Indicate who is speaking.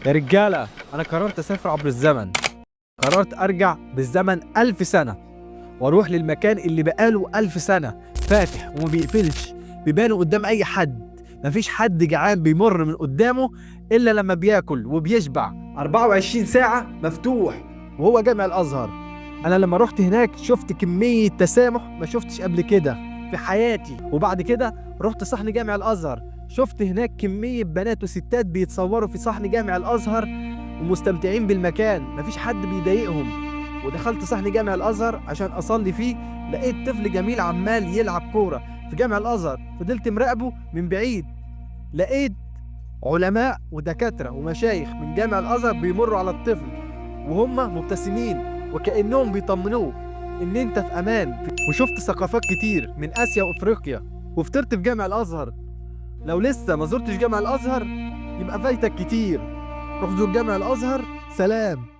Speaker 1: يا رجالة، أنا قررت أسافر عبر الزمن. قررت أرجع بالزمن 1000 سنة وأروح للمكان اللي بقاله 1000 سنة فاتح وما بيقفلش، بيبانه قدام أي حد، مفيش حد جعان بيمر من قدامه إلا لما بياكل وبيشبع. 24 ساعة مفتوح، وهو جامع الأزهر. أنا لما رحت هناك شفت كمية تسامح ما شفتش قبل كده في حياتي. وبعد كده رحت صحن جامع الأزهر، شفت هناك كمية بنات وستات بيتصوروا في صحن جامع الأزهر ومستمتعين بالمكان، مفيش حد بيضايقهم. ودخلت صحن جامع الأزهر عشان أصلي فيه، لقيت طفل جميل عمال يلعب كورة في جامع الأزهر. فضلت مراقبه من بعيد، لقيت علماء ودكاترة ومشايخ من جامع الأزهر بيمروا على الطفل وهم مبتسمين وكأنهم بيطمنوه إن أنت في أمان. وشفت ثقافات كتير من آسيا وأفريقيا، وفطرت في جامع الأزهر. لو لسه ما زرتش جامع الأزهر يبقى فايتك كتير، روح زور جامع الأزهر. سلام.